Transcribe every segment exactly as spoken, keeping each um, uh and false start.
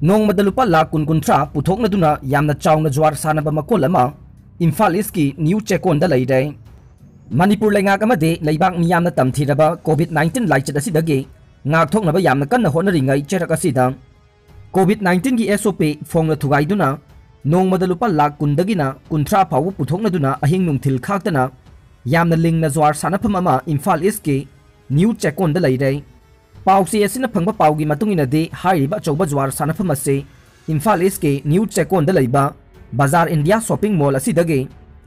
ꯅꯣꯡꯃꯗ ꯂꯨꯄꯥ ꯂꯥꯈ ꯀꯨꯟ ꯀꯨꯟꯊ꯭ꯔꯥ ꯄꯨꯊꯣꯛꯅꯗꯨꯅ ꯌꯥꯝꯅ ꯆꯥꯎꯅ ꯖꯨꯋꯥꯔ ꯁꯥꯟꯅꯕ ꯃꯀꯣꯜ ꯑꯃ ꯏꯝꯐꯥꯜ ꯏꯁꯀꯤ ꯅ꯭ꯌꯨ ꯆꯦꯀꯣꯟꯗ ꯂꯩꯔꯦ꯫ ꯃꯅꯤꯄꯨꯔ ꯂꯩꯉꯥꯛ ꯑꯃꯗꯤ ꯂꯩꯕꯥꯛ ꯃꯤꯌꯥꯝꯅ ꯇꯝꯊꯤꯔꯕ ꯀꯣꯚꯤꯗ ꯅꯥꯏꯟꯇꯤꯟ ꯂꯥꯏꯆꯠ ꯑꯁꯤꯗꯒꯤ ꯉꯥꯛꯊꯣꯛꯅꯕ ꯌꯥꯝꯅ ꯀꯟꯅ ꯍꯣꯠꯅꯔꯤꯉꯩ ꯆꯩꯔꯛ ꯑꯁꯤꯗ ꯀꯣꯚꯤꯗ ꯅꯥꯏꯟꯇꯤꯟꯒꯤ ꯑꯦꯁ ꯑꯣ ꯄꯤ ꯐꯣꯡꯅ ꯊꯨꯒꯥꯏꯗꯨꯅ ꯅꯣꯡꯃꯗ ꯂꯨꯄꯥ ꯂꯥꯈ ꯀꯨꯟꯗꯒꯤꯅ ꯀꯨꯟꯊ꯭ꯔꯥ ꯐꯥꯎꯕ ꯄꯨꯊꯣꯛꯅꯗꯨꯅ ꯑꯍꯤꯡ ꯅꯨꯡꯊꯤꯜ ꯈꯥꯛꯇꯅ ꯌꯥꯝꯅ ꯂꯤꯡꯅ ꯖꯨꯋꯥꯔ ꯁꯥꯟꯅꯐꯝ ꯑꯃ ꯏꯝꯐꯥꯜ ꯏꯁꯀꯤ ꯅ꯭ꯌꯨ ꯆꯦꯀꯣꯟꯗ ꯂꯩꯔꯦ꯫ ꯄꯥꯎꯆꯦ ꯑꯁꯤꯅ ꯐꯪꯕ ꯄꯥꯎꯒꯤ ꯃꯇꯨꯡ ꯏꯟꯅꯗꯤ ꯍꯥꯏꯔꯤꯕ ꯑꯆꯧꯕ ꯖꯨꯋꯥꯔ ꯁꯥꯟꯅꯐꯝ ꯑꯁꯤ ꯏꯝꯐꯥꯜ ꯏꯁꯀꯤ ꯅ꯭ꯌꯨ ꯆꯦꯀꯣꯟꯗ ꯂꯩꯕ ꯕꯖꯥꯔ ꯏꯟꯗꯤꯌꯥ ꯁꯣꯞꯄꯤꯡ ꯃꯣꯜ ꯑꯁꯤꯗꯒꯤ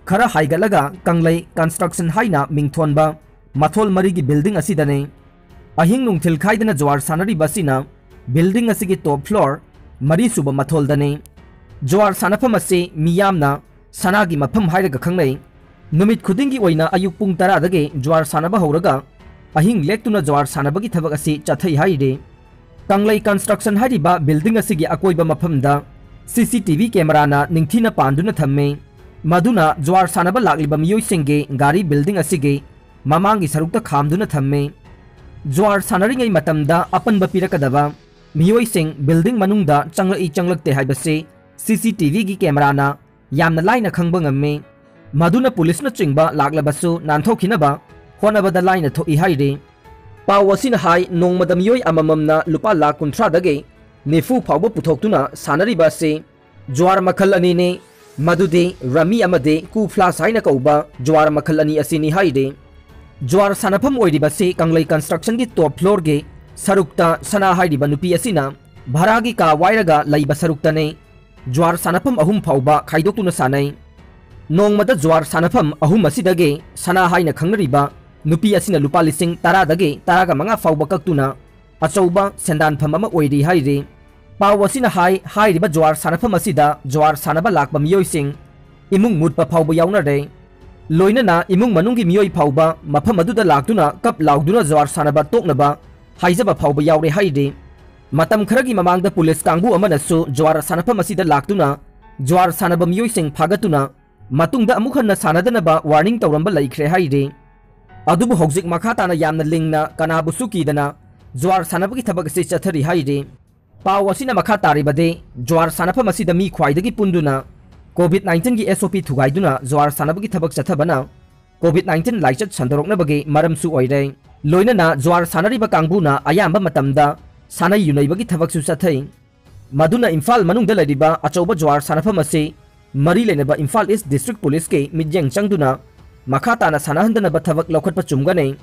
ꯈꯔ ꯍꯥꯏꯒꯠꯂꯒ ꯀꯪꯂꯩ ꯀꯟꯁꯇ꯭ꯔꯛꯁꯟ ꯍꯥꯏꯅ ꯃꯤꯡꯊꯣꯟꯕ ꯃꯊꯣꯜ ꯃꯔꯤꯒꯤ ꯕꯤꯜꯗꯤꯡ ꯑꯁꯤꯗꯅꯤ꯫ ꯑꯍꯤꯡ ꯅꯨꯡꯊꯤꯜ ꯈꯥꯏꯗꯅ ꯖꯨꯋꯥꯔ ꯁꯥꯟꯅꯔꯤꯕ ꯑꯁꯤꯅ ꯕꯤꯜꯗꯤꯡ ꯑꯁꯤꯒꯤ ꯇꯣꯞ ꯐ꯭ꯂꯣꯔ ꯃꯔꯤꯁꯨꯕ ꯃꯊꯣꯜꯗꯅꯤ꯫ ꯖꯨꯋꯥꯔ ꯁꯥꯟꯅꯐꯝ ꯑꯁꯤ ꯃꯤꯌꯥꯝꯅ ꯁꯅꯥꯒꯤ ꯃꯐꯝ ꯍꯥꯏꯔꯒ ꯈꯪꯅꯩ꯫ ꯅꯨꯃꯤꯠ ꯈꯨꯗꯤꯡꯒꯤ ꯑꯣꯏꯅ ꯑꯌꯨꯛ ꯄꯨꯡ ꯇꯔꯥꯗꯒꯤ ꯖꯨꯋꯥꯔ ꯁꯥꯟꯅꯕ ꯍꯧꯔꯒ ꯑꯍꯤꯡ ꯂꯦꯛꯇꯨꯅ ꯖꯨꯋꯥꯔ ꯁꯥꯟꯅꯕꯒꯤ ꯊꯕꯛ ꯑꯁꯤ ꯆꯠꯊꯩ ꯍꯥꯏꯔꯤ꯫ ꯀꯪꯂꯩ ꯀꯟꯁꯇ꯭ꯔꯛꯁꯟ ꯍꯥꯏꯔꯤꯕ ꯕꯤꯜꯗꯤꯡ ꯑꯁꯤꯒꯤ ꯑꯀꯣꯏꯕ ꯃꯐꯝꯗ ꯁꯤ ꯁꯤ ꯇꯤ ꯚꯤ ꯀꯦꯃꯦꯔꯥꯅ ꯅꯤꯡꯊꯤꯅ ꯄꯥꯟꯗꯨꯅ ꯊꯝꯃꯤ꯫ ꯃꯗꯨꯅ ꯖꯨꯋꯥꯔ ꯁꯥꯟꯅꯕ ꯂꯥꯛꯂꯤꯕ ꯃꯤꯑꯣꯏꯁꯤꯡꯒꯤ ꯒꯥꯔꯤ ꯕꯤꯜꯗꯤꯡ ꯑꯁꯤꯒꯤ ꯃꯃꯥꯡꯒꯤ ꯁꯔꯨꯛꯇ ꯈꯥꯝꯗꯨꯅ ꯊꯝꯃꯤ꯫ ꯖꯨꯋꯥꯔ ꯁꯥꯟꯅꯔꯤꯉꯩ ꯃꯇꯝꯗ ꯑꯄꯟꯕ ꯄꯤꯔꯛꯀꯗꯕ ꯃꯤꯑꯣꯏꯁꯤꯡ ꯕꯤꯜꯗꯤꯡ ꯃꯅꯨꯡꯗ ꯆꯪꯂꯛꯏ ꯆꯪꯂꯛꯇꯦ ꯍꯥꯏꯕꯁꯤ ꯁꯤ ꯁꯤ ꯇꯤ ꯚꯤꯒꯤ ꯀꯦꯃꯦꯔꯥꯅ ꯌꯥꯝꯅ ꯂꯥꯏꯅ ꯈꯪꯕ ꯉꯝꯃꯤ꯫ ꯃꯗꯨꯅ ꯄꯨꯂꯤꯁꯅꯆꯤꯡꯕ ꯂꯥꯛꯂꯕꯁꯨ ꯅꯥꯟꯊꯣꯛꯈꯤꯅꯕ ꯍꯣꯠꯅꯕꯗ ꯂꯥꯏꯅ ꯊꯣꯛꯏ ꯍꯥꯏꯔꯤ꯫ ꯄꯥꯎ ꯑꯁꯤꯅ ꯍꯥꯏ, ꯅꯣꯡꯃꯗ ꯃꯤꯑꯣꯏ ꯑꯃꯃꯝꯅ ꯂꯨꯄꯥ ꯂꯥꯈ ꯀꯨꯟꯊ꯭ꯔꯥꯗꯒꯤ ꯅꯤꯐꯨ ꯐꯥꯎꯕ ꯄꯨꯊꯣꯛꯇꯨꯅ ꯁꯥꯟꯅꯔꯤꯕ ꯑꯁꯤ ꯖꯨꯋꯥꯔ ꯃꯈꯜ ꯑꯅꯤꯅꯤ, ꯃꯗꯨꯗꯤ ꯔꯃꯤ ꯑꯃꯗꯤ ꯀꯨ ꯐ꯭ꯂꯥꯁ ꯍꯥꯏꯅ ꯀꯧꯕ ꯖꯨꯋꯥꯔ ꯃꯈꯜ ꯑꯅꯤ ꯑꯁꯤꯅꯤ ꯍꯥꯏꯔꯤ꯫ ꯖꯨꯋꯥꯔ ꯁꯥꯟꯅꯐꯝ ꯑꯣꯏꯔꯤꯕꯁꯤ ꯀꯪꯂꯩ ꯀꯟꯁꯇ꯭ꯔꯛꯁꯟꯒꯤ ꯇꯣꯞ ꯐ꯭ꯂꯣꯔꯒꯤ ꯁꯔꯨꯛꯇ ꯁꯅꯥ ꯍꯥꯏꯔꯤꯕ ꯅꯨꯄꯤ ꯑꯁꯤꯅ ꯚꯔꯥꯒꯤ ꯀꯥ ꯋꯥꯏꯔꯒ ꯂꯩꯕ ꯁꯔꯨꯛꯇꯅꯤ꯫ ꯖꯨꯋꯥꯔ ꯁꯥꯟꯅꯐꯝ ꯑꯍꯨꯝ ꯐꯥꯎꯕ ꯈꯥꯏꯗꯣꯛꯇꯨꯅ ꯁꯥꯟꯅꯩ꯫ ꯅꯣꯡꯃꯗ ꯖꯨꯋꯥꯔ ꯁꯥꯟꯅꯐꯝ ꯑꯍꯨꯝ ꯑꯁꯤꯗꯒꯤ ꯁꯅꯥ ꯍꯥꯏꯅ ꯈꯪꯅꯔꯤꯕ ꯅꯨꯄꯤ ꯑꯁꯤꯅ ꯂꯨꯄꯥ ꯂꯤꯁꯤꯡ ꯇꯔꯥꯗꯒꯤ ꯇꯔꯥꯒ ꯃꯉꯥ ꯐꯥꯎꯕ ꯀꯛꯇꯨꯅ ꯑꯆꯧꯕ ꯁꯦꯟꯗꯥꯟꯐꯝ ꯑꯃ ꯑꯣꯏꯔꯤ ꯍꯥꯏꯔꯤ꯫ ꯄꯥꯎ ꯑꯁꯤꯅ ꯍꯥꯏ, ꯍꯥꯏꯔꯤꯕ ꯖꯨꯋꯥꯔ ꯁꯥꯟꯅꯐꯝ ꯑꯁꯤꯗ ꯖꯨꯋꯥꯔ ꯁꯥꯟꯅꯕ ꯂꯥꯛꯄ ꯃꯤꯑꯣꯏꯁꯤꯡ ꯏꯃꯨꯡ ꯃꯨꯠꯄ ꯐꯥꯎꯕ ꯌꯥꯎꯅꯔꯦ꯫ ꯂꯣꯏꯅꯅ ꯏꯃꯨꯡ ꯃꯅꯨꯡꯒꯤ ꯃꯤꯑꯣꯏ ꯐꯥꯎꯕ ꯃꯐꯝ ꯑꯗꯨꯗ ꯂꯥꯛꯇꯨꯅ ꯀꯞ ꯂꯥꯎꯗꯨꯅ ꯖꯨꯋꯥꯔ ꯁꯥꯟꯅꯕ ꯇꯣꯛꯅꯕ ꯍꯥꯏꯖꯕ ꯐꯥꯎꯕ ꯌꯥꯎꯔꯦ ꯍꯥꯏꯔꯤ꯫ ꯃꯇꯝ ꯈꯔꯒꯤ ꯃꯃꯥꯡꯗ ꯄꯨꯂꯤꯁ ꯀꯥꯡꯕꯨ ꯑꯃꯅꯁꯨ ꯖꯨꯋꯥꯔ ꯁꯥꯟꯅꯐꯝ ꯑꯁꯤꯗ ꯂꯥꯛꯇꯨꯅ ꯖꯨꯋꯥꯔ ꯁꯥꯟꯅꯕ ꯃꯤꯑꯣꯏꯁꯤꯡ ꯐꯥꯒꯠꯇꯨꯅ ꯃꯇꯨꯡꯗ ꯑꯃꯨꯛ ꯍꯟꯅ ꯁꯥꯟꯅꯗꯅꯕ ꯋꯥꯔꯅꯤꯡ ꯇꯧꯔꯝꯕ ꯂꯩꯈ꯭ꯔꯦ ꯍꯥꯏꯔꯤ꯫ ꯑꯗꯨꯕꯨ ꯍꯧꯖꯤꯛ ꯃꯈꯥ ꯇꯥꯅ ꯌꯥꯝꯅ ꯂꯤꯡꯅ ꯀꯅꯥꯕꯨꯁꯨ ꯀꯤꯗꯅ ꯖꯨꯋꯥꯔ ꯁꯥꯟꯅꯕꯒꯤ ꯊꯕꯛ ꯑꯁꯤ ꯆꯠꯊꯔꯤ ꯍꯥꯏꯔꯤ꯫ ꯄꯥꯎ ꯑꯁꯤꯅ ꯃꯈꯥ ꯇꯥꯔꯤꯕꯗꯤ, ꯖ꯭ꯋꯥꯔ ꯁꯥꯟꯅꯐꯝ ꯑꯁꯤꯗ ꯃꯤ ꯈ꯭ꯋꯥꯏꯗꯒꯤ ꯄꯨꯟꯗꯨꯅ COVID nineteen ꯒꯤ SOP ꯊꯨꯒꯥꯏꯗꯨꯅ ꯖ꯭ꯋꯥꯔ ꯁꯥꯟꯅꯕꯒꯤ ꯊꯕꯛ ꯆꯠꯊꯕꯅ COVID nineteen ꯂꯥꯏꯆꯠ ꯁꯟꯗꯣꯔꯛꯅꯕꯒꯤ ꯃꯔꯝꯁꯨ ꯑꯣꯏꯔꯦ꯫ ꯂꯣꯏꯅꯅ ꯖ꯭ꯋꯥꯔ ꯁꯥꯟꯅꯔꯤꯕ ꯀꯥꯡꯕꯨꯅ ꯑꯌꯥꯝꯕ ꯃꯇꯝꯗ ꯁꯥꯟꯅ ꯌꯨꯅꯩꯕꯒꯤ ꯊꯕꯛꯁꯨ ꯆꯠꯊꯩ꯫ ꯃꯗꯨꯅ ꯏꯝꯐꯥꯜ ꯃꯅꯨꯡꯗ ꯂꯩꯔꯤꯕ ꯑꯆꯧꯕ ꯖ꯭ꯋꯥꯔ ꯁꯥꯟꯅꯐꯝ ꯑꯁꯤ ꯃꯔꯤ ꯂꯩꯅꯕ ꯏꯝꯐꯥꯜ ꯏꯁ ꯗꯤꯁꯇ꯭ꯔꯤꯛ ꯄꯨꯂꯤꯁꯀꯤ ꯃꯤꯠꯌꯦꯡ ꯆꯪꯗꯨꯅ ꯃꯈꯥ ꯇꯥꯅ ꯁꯥꯟꯅꯍꯟꯗꯅꯕ ꯊꯕꯛ ꯂꯧꯈꯠꯄ ꯆꯨꯝꯒꯅꯤ꯫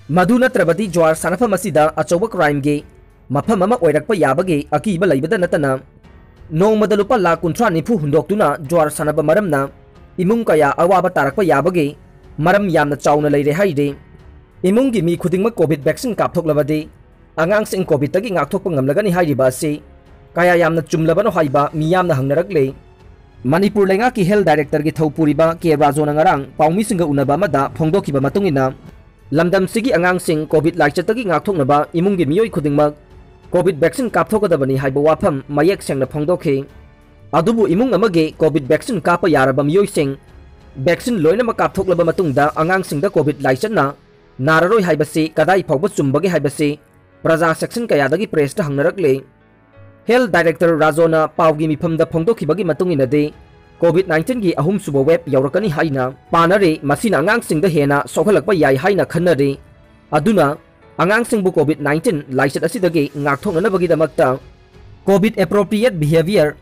ꯃꯗꯨ ꯅꯠꯇ꯭ꯔꯕꯗꯤ ꯖ꯭ꯋꯥꯔ ꯁꯥꯟꯅꯐꯝ ꯑꯁꯤꯗ ꯑꯆꯧꯕ crimeꯒꯤ ꯃꯐꯝ ꯑꯃ ꯑꯣꯏꯔꯛꯄ ꯌꯥꯕꯒꯤ ꯑꯀꯤꯕ ꯂꯩꯕꯗ ꯅꯠꯇꯅ, ꯅꯣꯡꯃꯗ ꯂꯨꯄꯥ ꯂꯥꯈ ꯀꯨꯟꯊ꯭ꯔꯥ ꯅꯤꯐꯨ ꯍꯨꯟꯗꯣꯛꯇꯨꯅ ꯖ꯭ꯋꯥꯔ ꯁꯥꯟꯅꯕ ꯃꯔꯝꯅ ꯏꯃꯨꯡ ꯀꯌꯥ ꯑꯋꯥꯕ ꯇꯥꯔꯛꯄ ꯌꯥꯕꯒꯤ ꯃꯔꯝ ꯌꯥꯝꯅ ꯆꯥꯎꯅ ꯂꯩꯔꯦ ꯍꯥꯏꯔꯤ꯫ ꯏꯃꯨꯡꯒꯤ ꯃꯤ ꯈꯨꯗꯤꯡꯃꯛ COVID vaccine ꯀꯥꯞꯊꯣꯛꯂꯕꯗꯤ ꯑꯉꯥꯡꯁꯤꯡ COVIDꯇꯒꯤ ꯉꯥꯛꯊꯣꯛꯄ ꯉꯝꯂꯒꯅꯤ ꯍꯥꯏꯔꯤꯕ ꯑꯁꯤ ꯀꯌꯥ ꯌꯥꯝꯅ ꯆꯨꯝꯂꯕꯅꯣ ꯍꯥꯏꯕ ꯃꯤꯌꯥꯝꯅ ꯍꯪꯅꯔꯛꯂꯤ꯫ ꯃꯅꯤꯄꯨꯔ ꯂꯩꯉꯥꯛꯀꯤ health directorꯒꯤ ꯊꯧ ꯄꯨꯔꯤꯕ ꯀꯦ ꯔꯥꯖꯣꯅ ꯉꯔꯥꯡ ꯄꯥꯎꯃꯤꯁꯤꯡꯒ ꯎꯅꯕ ꯑꯃꯗ ꯐꯣꯡꯗꯣꯛꯈꯤꯕ ꯃꯇꯨꯡ ꯏꯟꯅ, ꯂꯝꯗꯝꯁꯤꯒꯤ ꯑꯉꯥꯡꯁꯤꯡ COVID ꯂꯥꯏꯆꯠꯇꯒꯤ ꯉꯥꯛꯊꯣꯛꯅꯕ ꯏꯃꯨꯡꯒꯤ ꯃꯤꯑꯣꯏ ꯈꯨꯗꯤꯡꯃꯛ COVID vaccine ꯀꯥꯞꯊꯣꯛꯀꯗꯕꯅꯤ ꯍꯥꯏꯕ ꯋꯥꯐꯝ ꯃꯌꯦꯛ ꯁꯦꯡꯅ ꯐꯣꯡꯗꯣꯛꯈꯤ꯫ ꯑꯗꯨꯕꯨ ꯏꯃꯨꯡ ꯑꯃꯒꯤ COVID vaccine ꯀꯥꯞꯄ ꯌꯥꯔꯕ ꯃꯤꯑꯣꯏꯁꯤꯡ vaccine ꯂꯣꯏꯅꯃꯛ ꯀꯥꯞꯊꯣꯛꯂꯕ ꯃꯇꯨꯡꯗ ꯑꯉꯥꯡꯁꯤꯡꯗ COVID ꯂꯥꯏꯆꯠꯅ ꯅꯥꯔꯔꯣꯏ ꯍꯥꯏꯕꯁꯤ ꯀꯗꯥꯏ ꯐꯥꯎꯕ ꯆꯨꯝꯕꯒꯦ ꯍꯥꯏꯕꯁꯤ ꯄ꯭ꯔꯖꯥ section ꯀꯌꯥꯗꯒꯤ pressꯇ ꯍꯪꯅꯔꯛꯂꯤ꯫ Health director ꯔꯥꯖꯣꯅ ꯄꯥꯎꯒꯤ ꯃꯤꯐꯝꯗ ꯐꯣꯡꯗꯣꯛꯈꯤꯕꯒꯤ ꯃꯇꯨꯡ ꯏꯟꯅꯗꯤ, COVID nineteenꯒꯤ ꯑꯍꯨꯝꯁꯨꯕ wave ꯌꯧꯔꯛꯀꯅꯤ ꯍꯥꯏꯅ ꯄꯥꯅꯔꯤ, ꯃꯁꯤꯅ ꯑꯉꯥꯡꯁꯤꯡꯗ ꯍꯦꯟꯅ ꯁꯣꯛꯍꯜꯂꯛꯄ ꯌꯥꯏ ꯍꯥꯏꯅ ꯈꯟꯅꯔꯤ꯫ ꯑꯗꯨꯅ ꯑꯉꯥꯡꯁꯤꯡꯕꯨ COVID nineteen ꯂꯥꯏꯆꯠ ꯑꯁꯤꯗꯒꯤ ꯉꯥꯛꯊꯣꯛꯅꯅꯕꯒꯤꯗꯃꯛꯇ COVID appropriate behavior,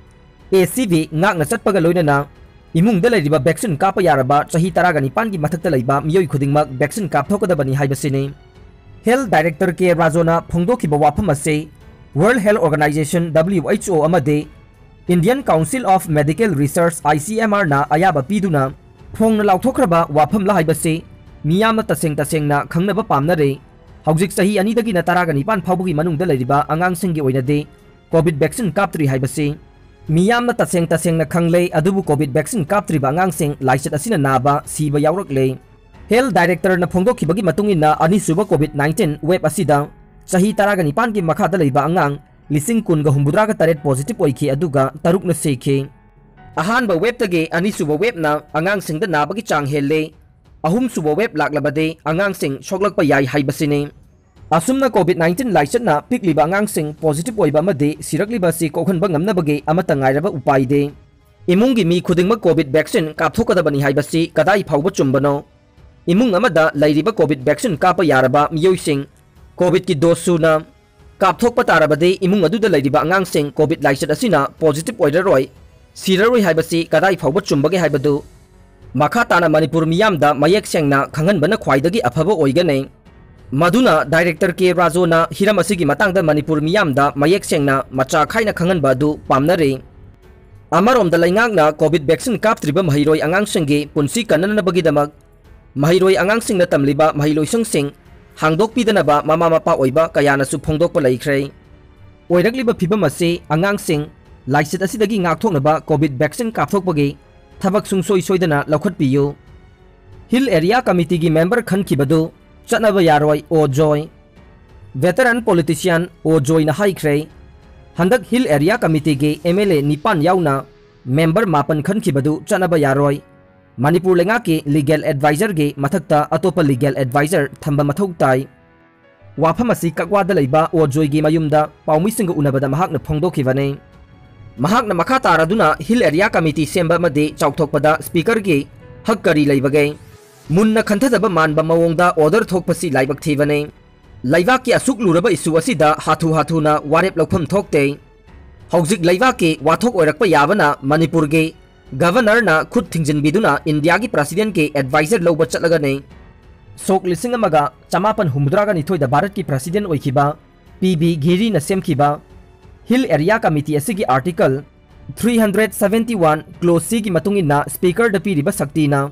ACB, ꯉꯥꯛꯅ ꯆꯠꯄꯒ ꯂꯣꯏꯅꯅ ꯏꯃꯨꯡꯗ ꯂꯩꯔꯤꯕ vaccine ꯀꯥꯞꯄ ꯌꯥꯔꯕ ꯆꯍꯤ ꯇꯔꯥꯒ ꯅꯤꯄꯥꯟꯒꯤ ꯃꯊꯛꯇ ꯂꯩꯕ ꯃꯤꯑꯣꯏ ꯈꯨꯗꯤꯡꯃꯛ vaccine ꯀꯥꯞꯊꯣꯛꯀꯗꯕꯅꯤ ꯍꯥꯏꯕꯁꯤꯅꯤ꯫ Health director ꯀꯦ ꯔꯥꯖꯣꯅ ꯐꯣꯡꯗꯣꯛꯈꯤꯕ ꯋꯥꯐꯝ ꯑꯁꯤ World Health Organization, WHO, ꯑꯃꯗꯤ Indian Council of Medical Research, ICMRꯅ ꯑꯌꯥꯕ ꯄꯤꯗꯨꯅ ꯐꯣꯡꯅ ꯂꯥꯎꯊꯣꯛꯈ꯭ꯔꯕ ꯋꯥꯐꯝꯂ ꯍꯥꯏꯕꯁꯤ ꯃꯤꯌꯥꯝꯅ ꯇꯁꯦꯡ ꯇꯁꯦꯡꯅ ꯈꯪꯅꯕ ꯄꯥꯝꯅꯔꯦ꯫ ꯍꯧꯖꯤꯛ ꯆꯍꯤ ꯑꯅꯤꯗꯒꯤꯅ ꯇꯔꯥꯒ ꯅꯤꯄꯥꯟ ꯐꯥꯎꯕꯒꯤ ꯃꯅꯨꯡꯗ ꯂꯩꯔꯤꯕ ꯑꯉꯥꯡꯁꯤꯡꯒꯤ ꯑꯣꯏꯅꯗꯤ COVID vaccine ꯀꯥꯞꯇ꯭ꯔꯤ ꯍꯥꯏꯕꯁꯤ ꯃꯤꯌꯥꯝꯅ ꯇꯁꯦꯡ ꯇꯁꯦꯡꯅ ꯈꯪꯂꯦ, ꯑꯗꯨꯕꯨ COVID vaccine ꯀꯥꯞꯇ꯭ꯔꯤꯕ ꯑꯉꯥꯡꯁꯤꯡ ꯂꯥꯏꯆꯠ ꯑꯁꯤꯅ ꯅꯥꯕ, ꯁꯤꯕ ꯌꯥꯎꯔꯛꯂꯦ꯫ Health directorꯅ ꯐꯣꯡꯗꯣꯛꯈꯤꯕꯒꯤ ꯃꯇꯨꯡ ꯏꯟꯅ, ꯑꯅꯤꯁꯨꯕ COVID nineteen wave ꯑꯁꯤꯗ ꯆꯍꯤ ꯇꯔꯥꯒ ꯅꯤꯄꯥꯟꯒꯤ ꯃꯈꯥꯗ ꯂꯩꯕ ꯑꯉꯥꯡ ꯂꯤꯁꯤꯡ ꯀꯨꯟꯒ ꯍꯨꯝꯐꯨꯇꯔꯥꯒ ꯇꯔꯦꯠ positive ꯑꯣꯏꯈꯤ, ꯑꯗꯨꯒ ꯇꯔꯨꯛꯅ ꯁꯤꯈꯤ꯫ ꯑꯍꯥꯟꯕ waveꯇꯒꯤ ꯑꯅꯤꯁꯨꯕ waveꯅ ꯑꯉꯥꯡꯁꯤꯡꯗ ꯅꯥꯕꯒꯤ ꯆꯥꯡ ꯍꯦꯜꯂꯦ꯫ ꯑꯍꯨꯝꯁꯨꯕ wave ꯂꯥꯛꯂꯕꯗꯤ ꯑꯉꯥꯡꯁꯤꯡ ꯁꯣꯛꯂꯛꯄ ꯌꯥꯏ ꯍꯥꯏꯕꯁꯤꯅꯤ꯫ ꯑꯁꯨꯝꯅ COVID nineteen ꯂꯥꯏꯆꯠꯅ ꯄꯤꯛꯂꯤꯕ ꯑꯉꯥꯡꯁꯤꯡ positive ꯑꯣꯏꯕ ꯑꯃꯗꯤ ꯁꯤꯔꯛꯂꯤꯕ ꯑꯁꯤ ꯀꯣꯛꯍꯟꯕ ꯉꯝꯅꯕꯒꯤ ꯑꯃꯠꯇ ꯉꯥꯏꯔꯕ ꯎꯄꯥꯏꯗꯤ ꯏꯃꯨꯡꯒꯤ ꯃꯤ ꯈꯨꯗꯤꯡꯃꯛ COVID vaccine ꯀꯥꯞꯊꯣꯛꯀꯗꯕꯅꯤ ꯍꯥꯏꯕꯁꯤ ꯀꯗꯥꯏ ꯐꯥꯎꯕ ꯆꯨꯝꯕꯅꯣ? ꯏꯃꯨꯡ ꯑꯃꯗ ꯂꯩꯔꯤꯕ COVID vaccine ꯀꯥꯞꯄ ꯌꯥꯔꯕ ꯃꯤꯑꯣꯏꯁꯤꯡ COVIDꯀꯤ dose ꯁꯨꯅ ꯀꯥꯞꯊꯣꯛꯄ ꯇꯥꯔꯕꯗꯤ ꯏꯃꯨꯡ ꯑꯗꯨꯗ ꯂꯩꯔꯤꯕ ꯑꯉꯥꯡꯁꯤꯡ COVID ꯂꯥꯏꯆꯠ ꯑꯁꯤꯅ positive ꯑꯣꯏꯔꯔꯣꯏ, ꯁꯤꯔꯔꯣꯏ ꯍꯥꯏꯕꯁꯤ ꯀꯗꯥꯏ ꯐꯥꯎꯕ ꯆꯨꯝꯕꯒꯦ ꯍꯥꯏꯕꯗꯨ ꯃꯈꯥ ꯇꯥꯅ ꯃꯅꯤꯄꯨꯔ ꯃꯤꯌꯥꯝꯗ ꯃꯌꯦꯛ ꯁꯦꯡꯅ ꯈꯪꯍꯟꯕꯅ ꯈ꯭ꯋꯥꯏꯗꯒꯤ ꯑꯐꯕ ꯑꯣꯏꯒꯅꯤ꯫ ꯃꯗꯨꯅ Director ꯀꯦ ꯔꯥꯖꯣꯅ ꯍꯤꯔꯝ ꯑꯁꯤꯒꯤ ꯃꯇꯥꯡꯗ ꯃꯅꯤꯄꯨꯔ ꯃꯤꯌꯥꯝꯗ ꯃꯌꯦꯛ ꯁꯦꯡꯅ ꯃꯆꯥ ꯈꯥꯏꯅ ꯈꯪꯍꯟꯕ ꯑꯗꯨ ꯄꯥꯝꯅꯔꯤ꯫ ꯑꯃꯔꯣꯝꯗ ꯂꯩꯉꯥꯛꯅ COVID vaccine ꯀꯥꯞꯇ꯭ꯔꯤꯕ ꯃꯍꯩꯔꯣꯏ ꯑꯉꯥꯡꯁꯤꯡꯒꯤ ꯄꯨꯟꯁꯤ ꯀꯟꯅꯅꯕꯒꯤꯗꯃꯛ ꯃꯍꯩꯔꯣꯏ ꯑꯉꯥꯡꯁꯤꯡꯅ ꯇꯝꯂꯤꯕ ꯃꯍꯩꯂꯣꯏꯁꯪꯁꯤꯡ ꯍꯥꯡꯗꯣꯛꯄꯤꯗꯅꯕ ꯃꯃꯥ ꯃꯄꯥ ꯑꯣꯏꯕ ꯀꯌꯥꯅꯁꯨ ꯐꯣꯡꯗꯣꯛꯄ ꯂꯩꯈ꯭ꯔꯦ꯫ ꯑꯣꯏꯔꯛꯂꯤꯕ ꯐꯤꯕꯝ ꯑꯁꯤ ꯑꯉꯥꯡꯁꯤꯡ ꯂꯥꯏꯆꯠ ꯑꯁꯤꯗꯒꯤ ꯉꯥꯛꯊꯣꯛꯅꯕ COVID vaccine ꯀꯥꯞꯊꯣꯛꯄꯒꯤ ꯊꯕꯛ ꯁꯨꯡꯁꯣꯏ ꯁꯣꯏꯗꯅ ꯂꯧꯈꯠꯄꯤꯌꯨ꯫ Hill Area Committeeꯒꯤ member ꯈꯟꯈꯤꯕꯗꯨ ꯆꯠꯅꯕ ꯌꯥꯔꯣꯏ, ꯑꯣ ꯖꯣꯏ꯫ Veteran politician ꯑꯣ ꯖꯣꯏꯅ ꯍꯥꯏꯈ꯭ꯔꯦ, ꯍꯟꯗꯛ Hill Area Committeeꯒꯤ MLA ꯅꯤꯄꯥꯟ ꯌꯥꯎꯅ member ꯃꯥꯄꯟ ꯈꯟꯈꯤꯕꯗꯨ ꯆꯠꯅꯕ ꯌꯥꯔꯣꯏ꯫ ꯃꯅꯤꯄꯨꯔ ꯂꯩꯉꯥꯛꯀꯤ legal advisorꯒꯤ ꯃꯊꯛꯇ ꯑꯇꯣꯞꯄ legal advisor ꯊꯝꯕ ꯃꯊꯧ ꯇꯥꯏ꯫ ꯋꯥꯐꯝ ꯑꯁꯤ ꯀꯛꯋꯥꯗ ꯂꯩꯕ ꯑꯣ ꯖꯣꯏꯒꯤ ꯃꯌꯨꯝꯗ ꯄꯥꯎꯃꯤꯁꯤꯡꯒ ꯎꯅꯕꯗ ꯃꯍꯥꯛꯅ ꯐꯣꯡꯗꯣꯛꯈꯤꯕꯅꯤ꯫ ꯃꯍꯥꯛꯅ ꯃꯈꯥ ꯇꯥꯔꯗꯨꯅ Hill Area Committee ꯁꯦꯝꯕ ꯑꯃꯗꯤ ꯆꯥꯎꯊꯣꯛꯄꯗ Speakerꯒꯤ ꯍꯛ ꯀꯔꯤ ꯂꯩꯕꯒꯦ? ꯃꯨꯟꯅ ꯈꯟꯊꯗꯕ ꯃꯥꯟꯕ ꯃꯑꯣꯡꯗ order ꯊꯣꯛꯄꯁꯤ ꯂꯥꯏꯕꯛ ꯊꯤꯕꯅꯤ꯫ ꯂꯩꯕꯥꯛꯀꯤ ꯑꯁꯨꯛ ꯂꯨꯔꯕ issue ꯑꯁꯤꯗ ꯍꯥꯊꯨ ꯍꯥꯊꯨꯅ ꯋꯥꯔꯦꯞ ꯂꯧꯐꯝ ꯊꯣꯛꯇꯦ꯫ ꯍꯧꯖꯤꯛ ꯂꯩꯕꯥꯛꯀꯤ ꯋꯥꯊꯣꯛ ꯑꯣꯏꯔꯛꯄ ꯌꯥꯕꯅ ꯃꯅꯤꯄꯨꯔꯒꯤ Governorꯅ ꯈꯨꯠ ꯊꯤꯡꯖꯤꯟꯕꯤꯗꯨꯅ ꯏꯟꯗꯤꯌꯥꯒꯤ Presidentꯀꯤ advisor ꯂꯧꯕ ꯆꯠꯂꯒꯅꯤ꯫ ꯁꯣꯛ ꯂꯤꯁꯤꯡ ꯑꯃꯒ ꯆꯃꯥꯄꯟ ꯍꯨꯝꯐꯨꯇꯔꯥꯒ ꯅꯤꯊꯣꯏꯗ ꯚꯥꯔꯠꯀꯤ President ꯑꯣꯏꯈꯤꯕ ꯄꯤ ꯕꯤ ꯒꯤꯔꯤꯅ ꯁꯦꯝꯈꯤꯕ Hill Area Committee ꯑꯁꯤꯒꯤ Article three hundred seventy one Clause Cꯒꯤ ꯃꯇꯨꯡ ꯏꯟꯅ Speakerꯗ ꯄꯤꯔꯤꯕ ꯁꯛꯇꯤꯅ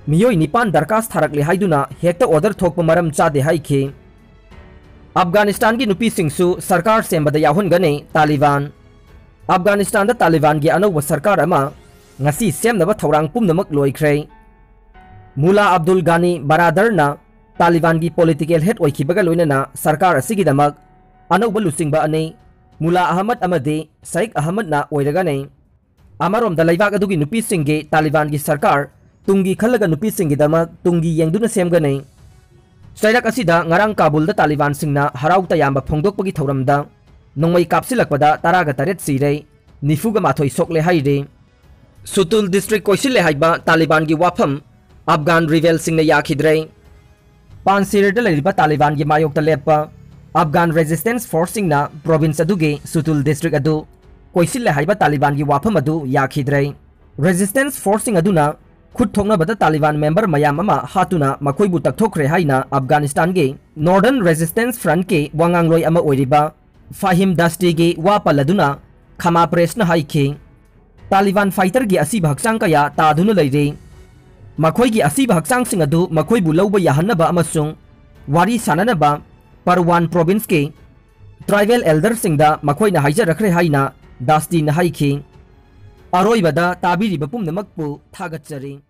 ꯃꯤꯑꯣꯏ ꯅꯤꯄꯥꯟ ꯗꯔꯀꯥꯁ ꯊꯥꯔꯛꯂꯦ ꯍꯥꯏꯗꯨꯅ ꯍꯦꯛꯇ order ꯊꯣꯛꯄ ꯃꯔꯝ ꯆꯥꯗꯦ ꯍꯥꯏꯈꯤ꯫ ꯑꯐꯒꯥꯅꯤꯁꯇꯥꯟꯒꯤ ꯅꯨꯄꯤꯁꯤꯡꯁꯨ ꯁꯔꯀꯥꯔ ꯁꯦꯝꯕꯗ ꯌꯥꯎꯍꯟꯒꯅꯤ ꯇꯥꯂꯤꯕꯥꯟ꯫ ꯑꯐꯒꯥꯅꯤꯁꯇꯥꯟꯗ ꯇꯥꯂꯤꯕꯥꯟꯒꯤ ꯑꯅꯧꯕ ꯁꯔꯀꯥꯔ ꯑꯃ ꯉꯁꯤ ꯁꯦꯝꯅꯕ ꯊꯧꯔꯥꯡ ꯄꯨꯝꯅꯃꯛ ꯂꯣꯏꯈ꯭ꯔꯦ꯫ ꯃꯨꯂꯥ ꯑꯕꯗꯨꯜ ꯒꯥꯅꯤ ꯕꯔꯥꯗꯔꯅ ꯇꯥꯂꯤꯕꯥꯟꯒꯤ political head ꯑꯣꯏꯈꯤꯕꯒ ꯂꯣꯏꯅꯅ ꯁꯔꯀꯥꯔ ꯑꯁꯤꯒꯤꯗꯃꯛ ꯑꯅꯧꯕ ꯂꯨꯆꯤꯡꯕ ꯑꯅꯤ, ꯃꯨꯂꯥ ꯑꯍꯃꯗ ꯑꯃꯗꯤ ꯁꯥꯏꯛ ꯑꯍꯃꯗꯅ ꯑꯣꯏꯔꯒꯅꯤ꯫ ꯑꯃꯔꯣꯝꯗ ꯂꯩꯕꯥꯛ ꯑꯗꯨꯒꯤ ꯅꯨꯄꯤꯁꯤꯡꯒꯤ ꯇꯥꯂꯤꯕꯥꯟꯒꯤ ꯁꯔꯀꯥꯔ ꯇꯨꯡꯒꯤ ꯈꯜꯂꯒ ꯅꯨꯄꯤꯁꯤꯡꯒꯤꯗꯃꯛ ꯇꯨꯡꯒꯤ ꯌꯦꯡꯗꯨꯅ ꯁꯦꯝꯒꯅꯤ꯫ ꯆꯩꯔꯛ ꯑꯁꯤꯗ ꯉꯔꯥꯡ ꯀꯥꯕꯨꯜꯗ ꯇꯥꯂꯤꯕꯥꯟꯁꯤꯡꯅ ꯍꯔꯥꯎ ꯇꯌꯥꯝꯕ ꯐꯣꯡꯗꯣꯛꯄꯒꯤ ꯊꯧꯔꯝꯗ ꯅꯣꯡꯃꯩ ꯀꯥꯞꯁꯤꯜꯂꯛꯄꯗ ꯇꯔꯥꯒ ꯇꯔꯦꯠ ꯁꯤꯔꯦ, ꯅꯤꯐꯨꯒ ꯃꯥꯊꯣꯏ ꯁꯣꯛꯂꯦ ꯍꯥꯏꯔꯤ꯫ ꯁꯨꯇꯨꯜ ꯗꯤꯁꯇ꯭ꯔꯤꯛ ꯀꯣꯏꯁꯤꯜꯂꯦ ꯍꯥꯏꯕ ꯇꯥꯂꯤꯕꯥꯟꯒꯤ ꯋꯥꯐꯝ ꯑꯞꯒꯥꯟ ꯔꯤꯕꯦꯜꯁꯤꯡꯅ ꯌꯥꯈꯤꯗ꯭ꯔꯦ꯫ ꯄꯥꯟꯁꯤꯔꯗ ꯂꯩꯔꯤꯕ ꯇꯥꯂꯤꯕꯥꯟꯒꯤ ꯃꯥꯌꯣꯛꯇ ꯂꯦꯞꯄ ꯑꯞꯒꯥꯟ ꯔꯦꯖꯤꯁꯇꯦꯟꯁ ꯐꯣꯔꯁꯁꯤꯡꯅ ꯄ꯭ꯔꯣꯚꯤꯟꯁ ꯑꯗꯨꯒꯤ ꯁꯨꯇꯨꯜ ꯗꯤꯁꯇ꯭ꯔꯤꯛ ꯑꯗꯨ ꯀꯣꯏꯁꯤꯜꯂꯦ ꯍꯥꯏꯕ ꯇꯥꯂꯤꯕꯥꯟꯒꯤ ꯋꯥꯐꯝ ꯑꯗꯨ ꯌꯥꯈꯤꯗ꯭ꯔꯦ꯫ ꯔꯦꯖꯤꯁꯇꯦꯟꯁ ꯐꯣꯔꯁꯁꯤꯡ ꯑꯗꯨꯅ ꯈꯨꯠ ꯊꯣꯛꯅꯕꯗ ꯇꯥꯂꯤꯕꯥꯟ ꯃꯦꯝꯕꯔ ꯃꯌꯥꯝ ꯑꯃ ꯍꯥꯠꯇꯨꯅ ꯃꯈꯣꯏꯕꯨ ꯇꯛꯊꯣꯛꯈ꯭ꯔꯦ ꯍꯥꯏꯅ ꯑꯐꯒꯥꯅꯤꯁꯇꯥꯟꯒꯤ ꯅꯣꯔꯗꯔꯟ ꯔꯦꯖꯤꯁꯇꯦꯟꯁ ꯐ꯭ꯔꯟꯠꯀꯤ ꯋꯥꯉꯥꯡꯂꯣꯏ ꯑꯃ ꯑꯣꯏꯔꯤꯕ ꯐꯥꯍꯤꯝ ꯗꯥꯁꯇꯤꯒꯤ ꯋꯥ ꯄꯜꯂꯗꯨꯅ ꯈꯃꯥ ꯄ꯭ꯔꯦꯁꯅ ꯍꯥꯏꯈꯤ꯫ ꯇꯥꯂꯤꯕꯥꯟ ꯐꯥꯏꯇꯔꯒꯤ ꯑꯁꯤꯕ ꯍꯛꯆꯥꯡ ꯀꯌꯥ ꯇꯥꯗꯨꯅ ꯂꯩꯔꯤ꯫ ꯃꯈꯣꯏꯒꯤ ꯑꯁꯤꯕ ꯍꯛꯆꯥꯡꯁꯤꯡ ꯑꯗꯨ ꯃꯈꯣꯏꯕꯨ ꯂꯧꯕ ꯌꯥꯍꯟꯅꯕ ꯑꯃꯁꯨꯡ ꯋꯥꯔꯤ ꯁꯥꯅꯅꯕ ꯄꯔꯋꯥꯟ ꯄ꯭ꯔꯣꯚꯤꯟꯁꯀꯤ ꯇ꯭ꯔꯥꯏꯕꯦꯜ ꯑꯦꯜꯗꯔꯁꯤꯡꯗ ꯃꯈꯣꯏꯅ ꯍꯥꯏꯖꯔꯛꯈ꯭ꯔꯦ ꯍꯥꯏꯅ ꯗꯥꯁꯇꯤꯅ ꯍꯥꯏꯈꯤ꯫ ꯑꯔꯣꯏꯕꯗ ꯇꯥꯕꯤꯔꯤꯕ ꯄꯨꯝꯅꯃꯛꯄꯨ ꯊꯥꯒꯠꯆꯔꯤ꯫